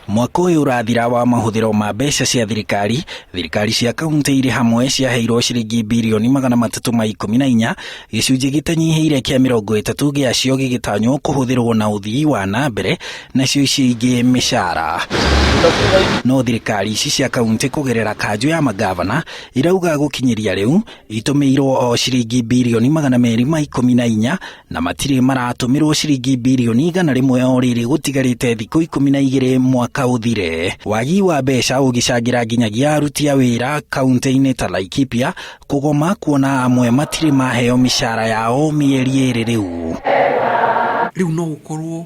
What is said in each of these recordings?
Mwaka ũyũ ũrathira wa mahũthĩro ma mbeca cia thirikari, thirikari cia kauntĩ irĩ hamwe ciaheirwo ciringi birioni 314, gĩcunjĩ gĩtanyihĩire kĩa 30 gĩacio gĩgĩtanywo kũhũthĩrwo na ũthii wa na mbere nacio icio ingĩ mĩcara. No thirikari ici cia kauntĩ kũgerera kanjũ ya mangavana irauga gũkinyĩria rĩu itũmĩirwo o ciringi birioni 214 na matirĩ maratũmĩrwo ciringi birioni 100 o rĩrĩ gũtigarĩte thikũ 12 mwaka ũthire. Wagi wa mbeca ũgĩcangĩra nginyagia aruti a wĩra kauntĩ-inĩ ta Laikipia kũgoma kuona amwe matirĩ maheo mĩcara yao mĩeri 2 rĩu. Rĩu no gũkorwo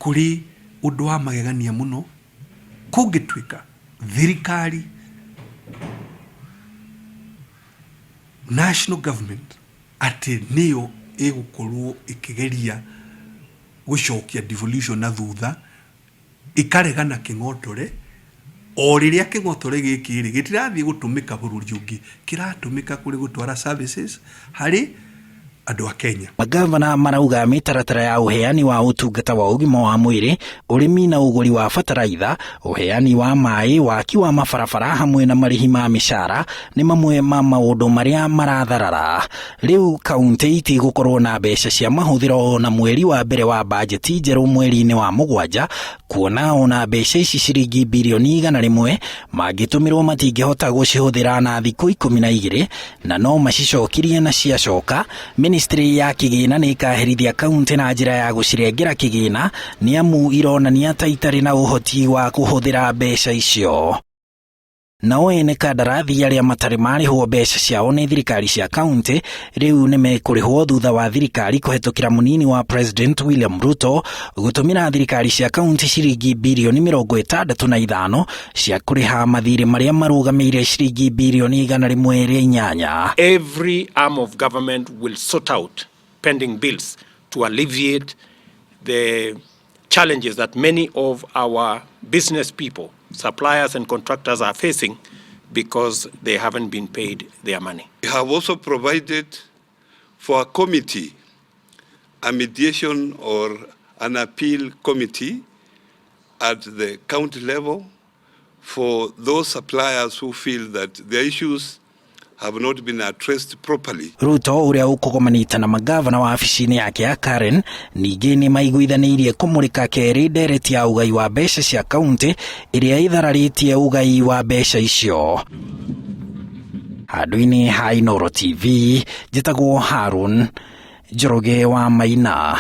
kũrĩ ũndũ wa magegania mũno kũngĩtuĩka thirikari, national government, atĩ nĩyo ĩgũkorwo ĩkĩgeria gũcokia devolution na thutha, ĩkaregana kĩng'otore, o rĩrĩa kĩng'otore gĩkĩ rĩ, gĩtirathiĩ gũtũmĩka bũrũri ũngĩ, kĩratũmĩka kũrĩ gũtwara services harĩ andũ a Kenya. Magavana marauga mĩtaratara ya ũheani wa ũtungata wa ũgima wa mwĩrĩ, ũrĩmi na ũgũri wa bataraitha, ũheani wa maĩ, waki wa mabarabara hamwe na marĩhi ma mĩcara nĩ mamwe ma maũndũ marĩa maratharara. Rĩu kauntĩ itigũkorwo na mbeca cia mahũthĩro ona mweri wa mbere wa bajeti njerũ mweri-inĩ wa mũgwanja, kuona ona mbeca ici ciringi birioni 100 mangĩtũmĩrwo matingĩhota gũcihũthĩra na thikũ 12 na no macicokirie na ciacoka, ministry ya kĩgĩna nĩ ĩkaherithia kauntĩ na njĩra ya gũcirengera kĩgĩna nĩ amu ironania ta itarĩ na ũhoti wa kũhũthĩra mbeca icio. Nao ene kandarathi arĩa matarĩ marĩhwo mbeca ciao nĩ thirikari cia kauntĩ rĩu nĩ mekũrĩhwo thutha wa thirikari kũhetũkĩra mũnini wa President William Ruto gũtũmĩra thirikari cia kauntĩ ciringi birioni 65 cia kũrĩha mathirĩ marĩa marũgamĩire ciringi birioni 108. Every arm of government will sort out pending bills to alleviate the challenges that many of our business people, suppliers and contractors are facing because they haven't been paid their money. We have also provided for a committee, a mediation or an appeal committee at the county level for those suppliers who feel that their issues have not been addressed properly. Ruto ũrĩa ũkũgomanĩte na magavana wabici-inĩ yake ya Karen ningĩ nĩ maiguithanĩirie kũmũrĩka kerĩ ndereti ya ũgai wa mbeca cia kauntĩ ĩrĩa ĩthararĩtie ũgai wa mbeca icio. Handũ-inĩ ha Inooro TV, njĩtagwo Harun Njoroge wa Maina.